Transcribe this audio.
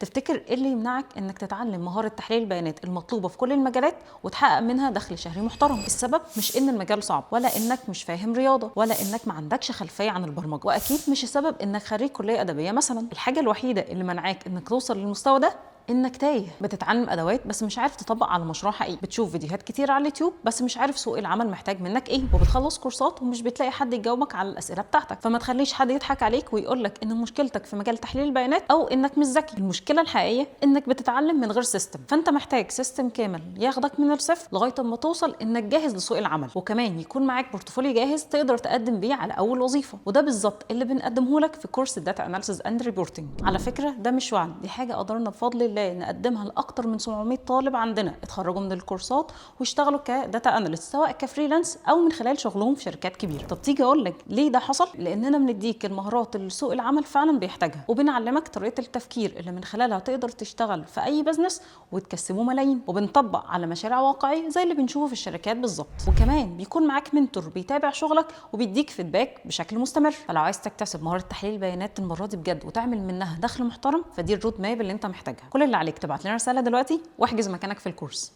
تفتكر ايه اللي يمنعك انك تتعلم مهارة تحليل البيانات المطلوبة في كل المجالات وتحقق منها دخل شهري محترم؟ السبب مش ان المجال صعب، ولا انك مش فاهم رياضة، ولا انك ما عندكش خلفية عن البرمجة، واكيد مش السبب انك خريج كلية ادبية مثلا. الحاجة الوحيدة اللي منعاك انك توصل للمستوى ده انك تايه، بتتعلم ادوات بس مش عارف تطبق على مشروع حقيقي، بتشوف فيديوهات كتير على اليوتيوب بس مش عارف سوق العمل محتاج منك ايه، وبتخلص كورسات ومش بتلاقي حد يجاوبك على الاسئلة بتاعتك. فما تخليش حد يضحك عليك ويقول لك ان مشكلتك في مجال تحليل البيانات او انك مش ذكي. المشكلة الحقيقية انك بتتعلم من غير system، فانت محتاج system كامل ياخدك من الصفر لغاية ما توصل انك جاهز لسوق العمل، وكمان يكون معاك portfolio جاهز تقدر تقدم بيه على اول وظيفه. وده بالظبط اللي بنقدمه لك في كورس ال data analysis and reporting. على فكرة ده مش وعد، دي حاجة قدرنا بفضل الله نقدمها لاكتر من 700 طالب عندنا اتخرجوا من الكورسات واشتغلوا ك data analyst، سواء ك freelance او من خلال شغلهم في شركات كبيره. طب تيجي اقول لك ليه ده حصل؟ لاننا بنديك المهارات اللي سوق العمل فعلا بيحتاجها، وبنعلمك طريقه التفكير اللي من خلالها تقدر تشتغل في اي business وتكسبه ملايين، وبنطبق على مشاريع واقعية زي اللي بنشوفه في الشركات بالظبط. وكمان بيكون معاك mentor بيتابع شغلك وبيديك feedback بشكل مستمر. فلو عايز تكتسب مهارة تحليل البيانات المرة دي بجد وتعمل منها دخل محترم، فدي ال road map اللي انت محتاجها. كل اللي عليك تبعت لنا رسالة دلوقتي واحجز مكانك في الكورس.